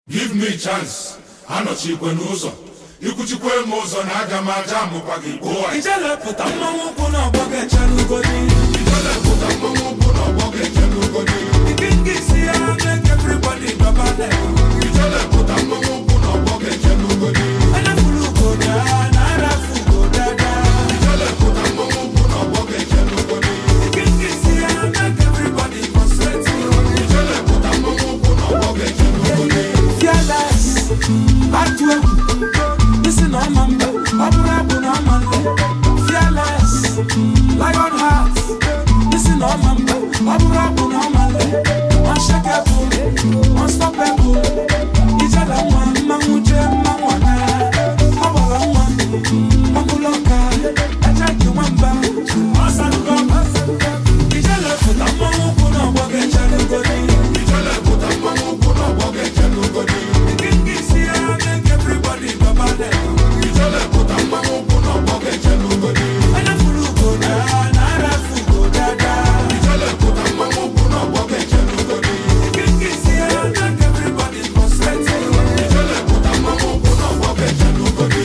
Give me chance, anọchikwe n'ụzọ, ikwuchikwe m ụzọ na aga m aja amụkwa gị gboo. Ijele pụta mmanwụ ụkwụ n'ọgbọ ga-echere ugodi. Ijele pụta mmanwụ ụkwụ n'ọgbọ ga-echere ugodi. Ikenga isi ya make everybody dọbale. Ijele pụta mmanwụ ụkwụ n'ọgbọ ga-echere ugodi. Anafuru ugoda na arafu ugodada. Ijele pụta mmanwụ ụkwụ n'ọgbọ ga-echere ugodi. Ikenga isi ya make everybody concentrate. Ijele pụta mmanwụ ụkwụ n'ọgbọ ga-echere ugodi. Fearless, atụ egwu, isi na ọma mba, ọ bụrụ abụ na ọma nle. Fearless, lion heart, isi na ọma mba, ọ bụrụ abụ na ọma nle. Unshakable, unstoppable, ijele nwa mmanwụ jee mmanwụ ana. Ọ gbara nwa, ọbụla ọka, eje ji nwamba. Ijele pụta mmanwụ ụkwụ n'ọgbọ ga-echere ugodi. Ijele pụta mmanwụ ụkwụ n'ọgbọ ga-echere ugodi. Everybody dọbale. Ijele pụta mmanwụ ụkwụ n'ọgbọ ga-echere ugodi. Anafuru ugoda na arafu ugodada. Ijele pụta mmanwụ ụkwụ n'ọgbọ ga-echere ugodi. Ikenga isi ya make everybody concentrate. Ijele pụta mmanwụ ụkwụ n'ọgbọ ga-echere ugodi.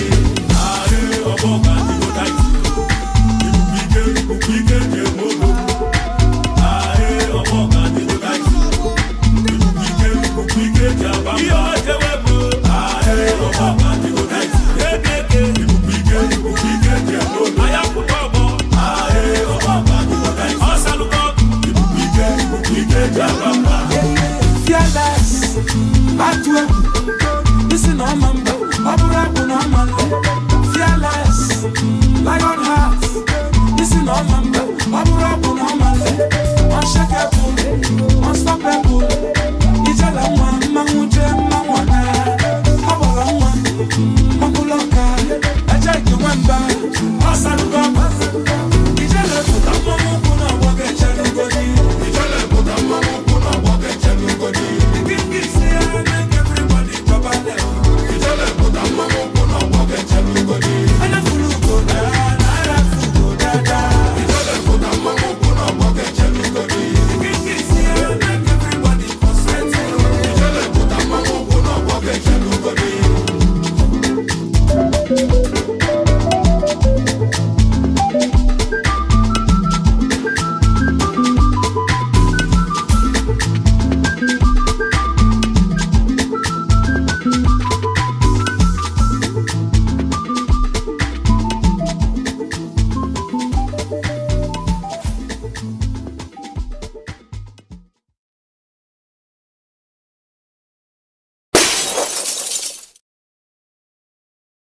Fearless, atụ egwu.